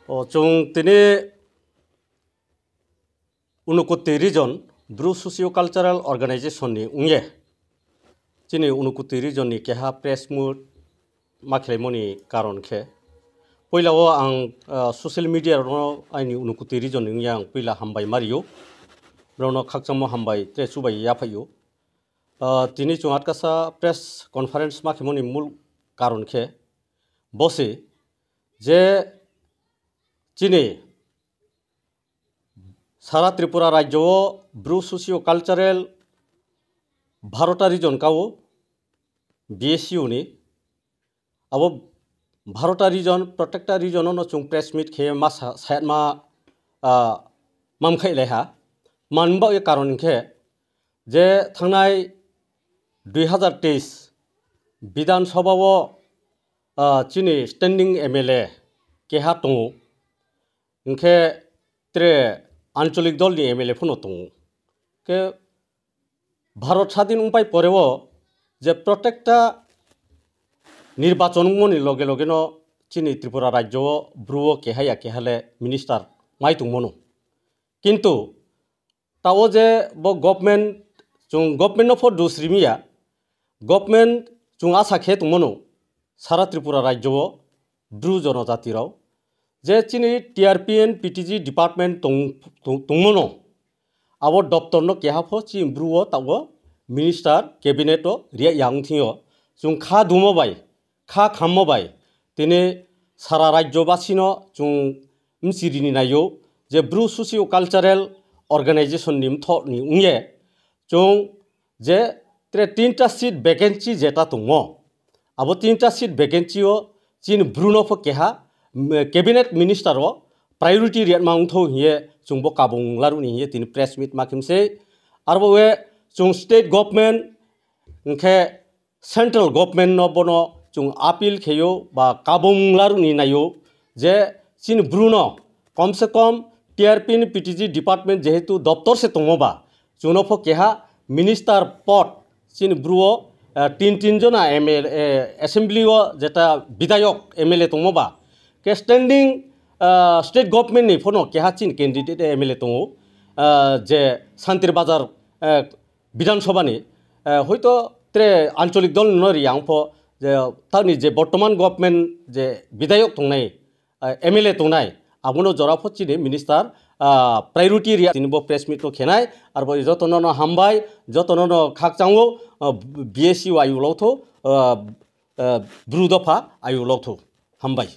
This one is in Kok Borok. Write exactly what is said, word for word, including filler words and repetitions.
O chwng tini Unakoti Region Bru Socio Cultural Organization ni wngye chini Unakoti Region ni keha press meet ma khwlaimani karon khe, puila o ang, ah, social media rokno aini Unakoti Region ni wngya ang puila hambai ma rio, borokno khakchangmo hambai tre chubai yaphaio. Ah, tini chwng atkasa press conference ma khwlaimani mul karon khe bo se je chini sara Tripura rajyo o Bru Socio Cultural Bharota Region kao, B S U ni. Abo Bharota Region, protector region no chwng press meet khe ma sa-, sayatma, ah, mam khai lai ha. Man ba ye karon khe je thangnai dui hazar teis Bidhan Sabha o, ah, chini standing M L A keha tongo. Hwnkhe tre ancholik dol ni M L A phano tongo. Khe Bharat sadin wngpai poreo je protector nirbachon wngmani loge loge no chini Tripura rajyo o Bru o keha ya keha le minister mai tongmano. Kintu tao je bo government, chwng government no pho dos rimiya, government chwng asa khe tongmano sara Tripura rajyo o Bru jonojati rok je chini T R P and P T G department tong-, tong-, tongmano, abo doptor no keha pho chini Bru o tao minister cabinet o riya yang thing yo chwng kha dumo bai, kha khammo bai tini sara rajyo basino chwng mchirini naio je Bru Socio Cultural Organization ni mthok ni wngye chwng je tre tinta seat vacancy jeta tongo, abo tinta seat vacancy o chini Bru no pho keha, mm, cabinet minister o priority riyatma wngtho hiye chwng bo kabung laruni hiye tini press meet ma khimse. Arbo we chwng state government hwnkhe central government no bono chwng appeal kheyo ba kabung laruni naio je chini Bru no kom se kom T R P ni P T G department jehetu doptor se tongmo ba chwngno pho keha minister pod chini Bru o, eh, tin tin jona M L A, eh, assembly o jeta bidayok M L A tongmo ba ke standing, eh, state government ni phono keha chini candidate M L A tongo, eh, je Santir Bazar, eh, Bidhan Sabha ni, eh, hoito tre ancholik dol no ri ang pho je tamni je bortoman government je bidayok tongnai, ah, M L A tongnai, abono jora pho chini minister, ah, priority ria tini bo press meet no khenai, arbo jotono no hambai, jotono no khakchango, ah, B S U ayuk lok tho, ah, ah, Bru dopha ayuk lok tho, hambai.